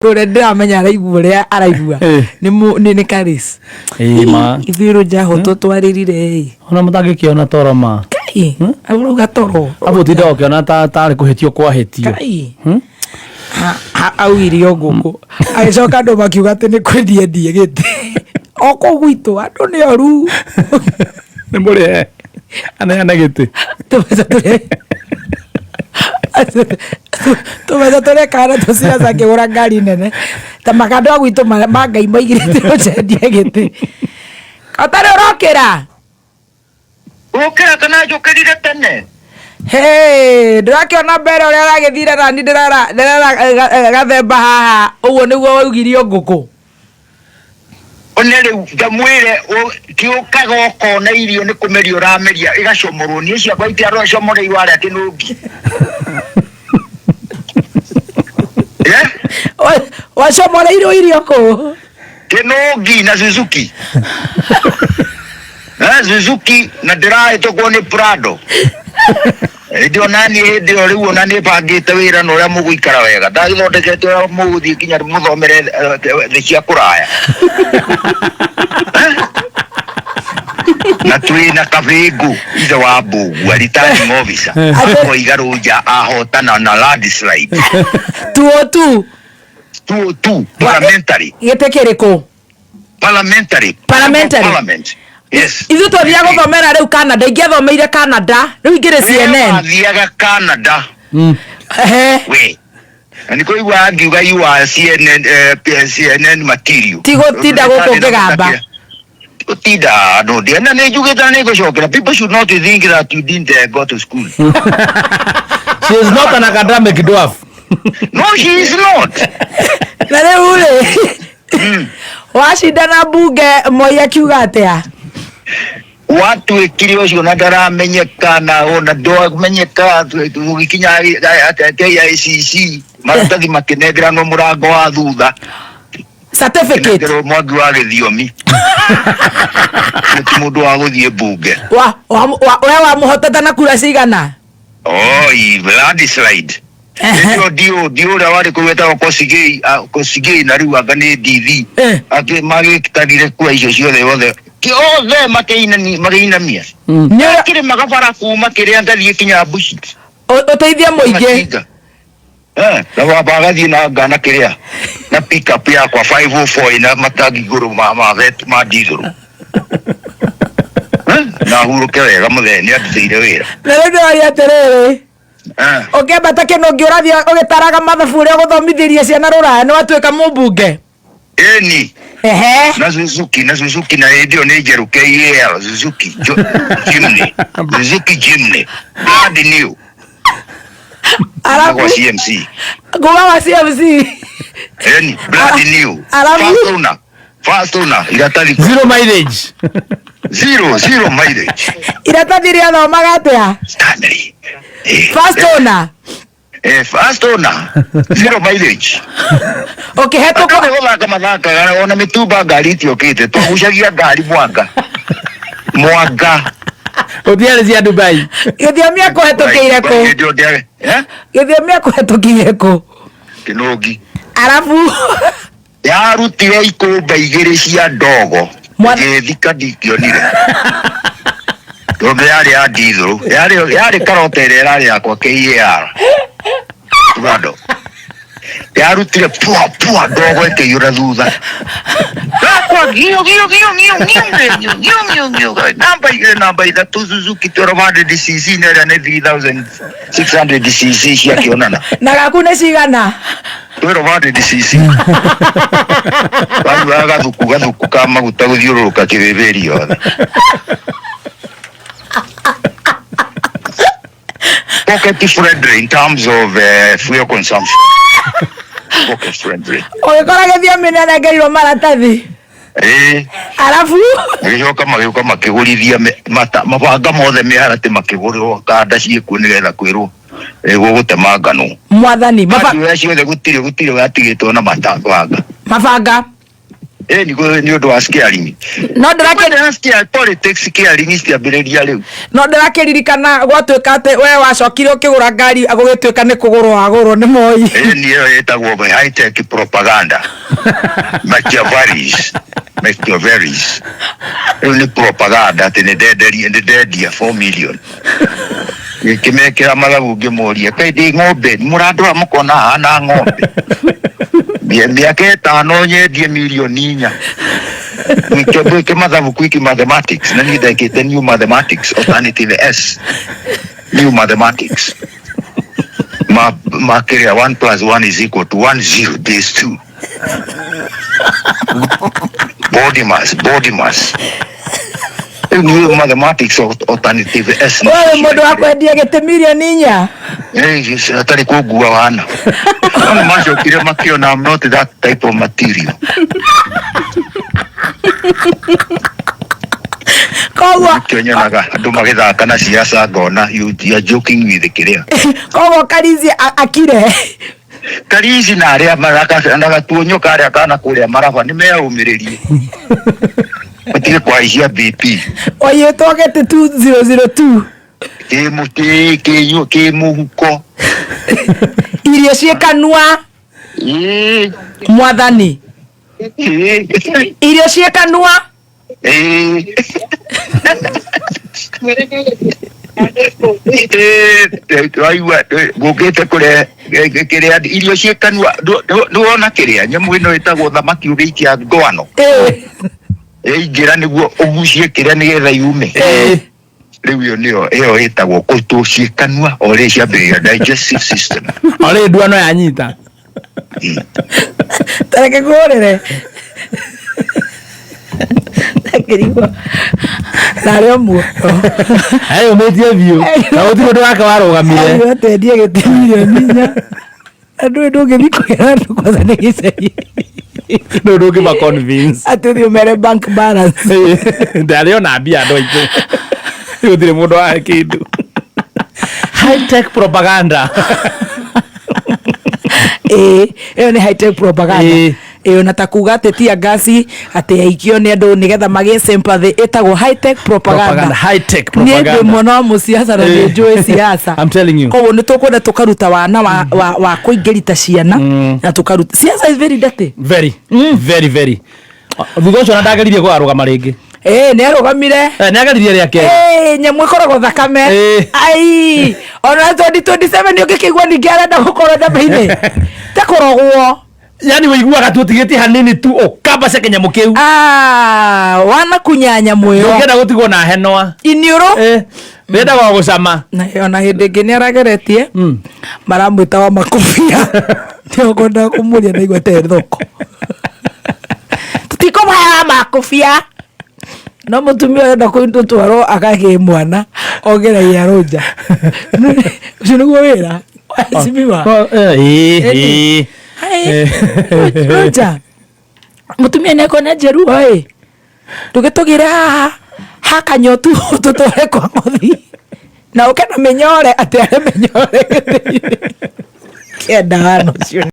Ũrĩa ndĩramenya araigua ũrĩa araigua nĩ Karis. Ĩĩ ma. Ithuĩ rũnjaho tũtwarĩrire ĩ. Ona mũtangĩkĩona toro ma. Kai, arauga toro. Abu tinda ũkĩona ta tarĩ kũhĩtio kwahĩtio. Kai. Augire o ngũkũ. Agĩcoka andũ makiuga atĩ nĩ kwendia endie gĩtĩ. O kũu gwitũ andũ nĩ oru. Nĩ mũrĩhe. Aneane gĩtĩ. Tũbeca tũrĩa tũbeca tũrĩa kana tũciaca akĩgũra ngari nene ta makandũ a gwitũ ma Ngai maigire atĩ ũcenjie gĩtĩ. Ũtarĩ ũrokĩra? Gũkĩra kana njũkĩrire tene. Hey, ndĩrakĩona mbere ũrĩa ũragĩthire nani ndĩrera ndĩrera gathemba haha ũguo nĩguo waugirio ngũkũ. One rĩu ndamwĩre kĩũkaga ũkona irio nĩ kũmeria ũrameria ĩgacomorwo niĩ ciakwa itiacomoreirwo harĩa kĩnũngi. Eh? Wacomoreirwo irio kũ? Kĩnũngi na Suzuki. Eh, Suzuki na ndĩrahĩtũkwo nĩ Prado. Hĩndĩ ona niĩ hĩndĩ ĩyo rĩu ona nĩ bangĩte wĩra na ũrĩa mũgũikara wega ndagĩthondekete ũrĩa mũgũthiĩ nginya mũthomere thĩ cia kũraya. Eh? Na twĩ na kabĩngũ ithe wa mbũgua returning officer akoiga rũnja ahotana na landslide. Tuo tu. 202 parliamentary. Gĩtĩ kĩrĩkũ? Parliamentary. Parliamentary. Parliament. Yes. Ithuĩ twathiaga gũthomera rĩu Canada, ingĩathomeire Canada, rĩu ingĩrĩ CNN. Wathiaga Canada. Ehe. We. Na nĩ kũigua angiuga you are CNN, CNN material. Ti gũtinda gũkũ ngĩgamba. Gũtinda no ndi na nĩ njugĩte na nĩ ngũcokera. People should not think that you didn't go to school. She is not an academic dwarf. No, she is not. Na rĩu rĩ, wacindana mbunge Moi akiuga atĩa? Watuĩkire ũcio na ndaramenyeka na ona ndwamenyeka gũgĩkinya KICC maratathi makĩnengeranwo mũrango wa thutha. Certificate. Kĩnengerwo Mwangi wa gĩthiomi. Ti mũndũ wa gũthiĩ mbunge. Wa wa we wamũhotete na kura cigana? Oi, landslide. Ndio ndio ndio ũrĩa warĩ kũu wetagwo Kosigei, Kosigei na rĩu anga nĩ DV. Akĩ magĩtarire kura icio ciothe othe. Othe makĩinamia. Nĩ Kĩrĩmaga bara kuma kĩrĩa ngathiĩ kinya Bushi. Ũteithie mũingĩ. Matinga. Na wamba agathiĩ na ngana kĩrĩa na pick up yakwa 504 ina matangi igũrũ ma ma vet ma diesel. Na hurũke wega mũthee nĩ andutĩire wĩra. Na rĩu ndĩroria atĩrĩrĩ, ũkĩambata kĩnũngi ũrathiĩ ũgĩtaraga mathabu ũrĩa ũgũthomithĩria ciana rũraya nĩ watuĩka mũmbunge? Ĩni. Ehe. Na Suzuki na Suzuki na hĩndĩ ĩyo nĩ njerũ KAL Suzuki Jimny Suzuki Jimny brand new. Arabu Kwa CMC. Kuma wa CMC. Ĩni brand new. Arabu. First owner. First owner iratathi. Zero mileage. Zero zero mileage. Iratathi rĩathomaga atĩa? Stanley. First owner. First owner. Zero mileage. Ũkĩhetũka. Andũ gũthaka mathakaga ona mĩtumba ngari itiokĩte twagucagia ngari mwanga. Mwanga. Ũthiarĩ cia Dubai. Gĩthiomi akũhetũkĩire kũ? Gĩthiomi akũhetũkĩire kũ? Kĩnũngi. Arabu. Yarutire ikũmba igĩrĩ cia ndogo. Ngĩthika ndingĩonire. Tondũ yarĩ ya diesel. Yarĩ karota ĩrĩa ĩrarĩ yakwa KAR. Prado. Yarutire pua pua ndogo ĩkĩiyũra thutha. Yakwa gio gio gio gio gio gio gio gio gio. Namba igĩrĩ namba ithatũ Suzuki 1200 cc na ĩrĩa nĩ 3600 cc ciakĩonana. Na gaku nĩ cigana? 1200 cc. Wanyuaga gathuku gathuku ka maguta gũthiũrũrũka kĩbĩbĩri yothe. Pocket friendly in terms of fuel consumption. Pocket friendly. Ũgĩkora gĩthiomi nĩ anengerirwo maratathi. Arabu. Magĩcoka magĩũka makĩgũrithia mabanga mothe mĩharatĩ makĩgũrĩrwo kanda ciĩkuo nĩgetha kwĩrwo gũgũtema ngano. Mwathani, Hardware ciothe gũtirĩ watigĩtwo na matanga. Mabanga. Nĩ ũndũ wa scaring. No ndĩrakĩ Kwenda scare politics, scaring citiambĩrĩria rĩu. No ndĩrakĩririkana gwatuĩka atĩ we wacokire ũkĩgũra ngari, gũgĩtuĩka nĩ kũgũrwo wagũrwo nĩ Moi. Ĩni ĩyo ĩtagwo high tech propaganda. Machiavellis. Machiavellis. Rĩu nĩ propaganda atĩ nĩ ndenderia, nĩ ndendia 4 million. Ngĩkĩmekĩra mathabu, ngĩmoria, kaĩ ndĩ ng'ombe? Mũrandora mũkona hana ng'ombe? Mĩaka 5 nyendie mirioni 4? Mwĩke mathabu, quick mathematics. Na niĩ ndekĩte new mathematics, alternative s new mathematics, ma ma kĩrĩa, 1 plus 1 is equal to 1 0 base 2, body mass, body mass. Rĩu new mathematics, alternative s. Wewe mũndũ wa kwendia gĩtĩ mirioni 4. Atarĩ kũngua wana no nĩ macokire makĩona I'm not that type of material. Koguo Nĩkĩo nyonaga andũ magĩthaka na siasa ngona you are joking with kĩrĩa. Koguo Karizi akire. Karizi na arĩa na gatuonyo karĩa kana kũrĩa maraba nĩ meyũmĩrĩrie, matige kũhaicia BP. Waiyĩtwo gĩtĩ 2002. Kĩ kĩ mũhuko. Irio ciĩ kanua. Mwathani. Irio ciĩ kanua. Ĩĩ. Waigua ngũkĩte kũrĩa kĩrĩa irio ciĩ kanua. Nĩwona kĩrĩa nyamũ ĩno ĩtagwo thamaki ũgĩikia ndwano ĩingĩra nĩguo ũgucie kĩrĩa nĩgetha yume. Rĩu ĩyo nĩyo ĩyo ĩtagwo kũtũ ciĩ kanua o rĩ ciambĩrĩria digestive system. Orĩ nduano yanyita. Tareke ngũrĩre akĩrigwo narĩ o muoyo. Eyũmĩtie biũ na gũtirĩ ũndũ wake warũgamire. Atendie gĩtĩ mirioni 4, andũ ndũngĩthiĩ kwĩra andũ kwanza nĩ gĩcagi. Nĩ ũndũ ũngĩma convince. Atĩ ũthiĩ ũmere bank balance. Ndarĩ ona mbia andũ aitũ, gũtirĩ mũndũ wahe kĩndũ. High tech propaganda. Ĩĩ, ĩyo nĩ high tech propaganda. Ĩyo na ta kuga atĩ tia ngasi atĩ yaikio nĩ andũ nĩgetha magĩe sympathy ĩtagwo high tech propaganda. Propaganda, high tech Niĩ ndĩ propaganda. mwana wa mũciaca na nĩ njũĩ siasa. I'm telling you. Koguo nĩ tũkwenda tũkaruta wana wa kũingĩrita ciana na tũkaruta siasa is very dirty. Very very very. Thutha ũcio ona ndageririe kũgarũgama rĩngĩ. Ĩĩ, nĩ arũgamire. Eh, nĩ ageririe rĩa kerĩ. Ĩĩ, nyamũ ĩkoragwo thakame. Ai, ona 2027 nĩ ũngĩkĩigua ningĩ arenda gũkorwo ndebe-inĩ te kũrogwo. Yani wĩiguaga tu ũtigĩtie hanini tu ũkambaca kĩnyamũ kĩu. Ah, wanakunya nyamũ ĩyo. Ndũngĩenda gũtigwo na henoa. Iniũrũ. Eh, wĩendaga o gũcama. Na ona hĩndĩ ĩngĩ nĩ arageretie maramwĩta wa makobia, nĩokwenda kũmũria naigua te thoko tũtikũmũhe wa makobia, no mũtumia ũrenda kũtwarwo akagĩe mwana ongeragia rũnja. Ũcio nĩguo wĩra waheshimiwa. Oh, eh, ĩĩ, ĩĩ. Hai, rũnja mũtumia nĩ akona njeruo ĩ ndũgĩtũgĩre haha hakanyotu tũtware kwa ngothi na ũke na mĩnyore atĩ are mĩnyore kĩenda hano ũcio.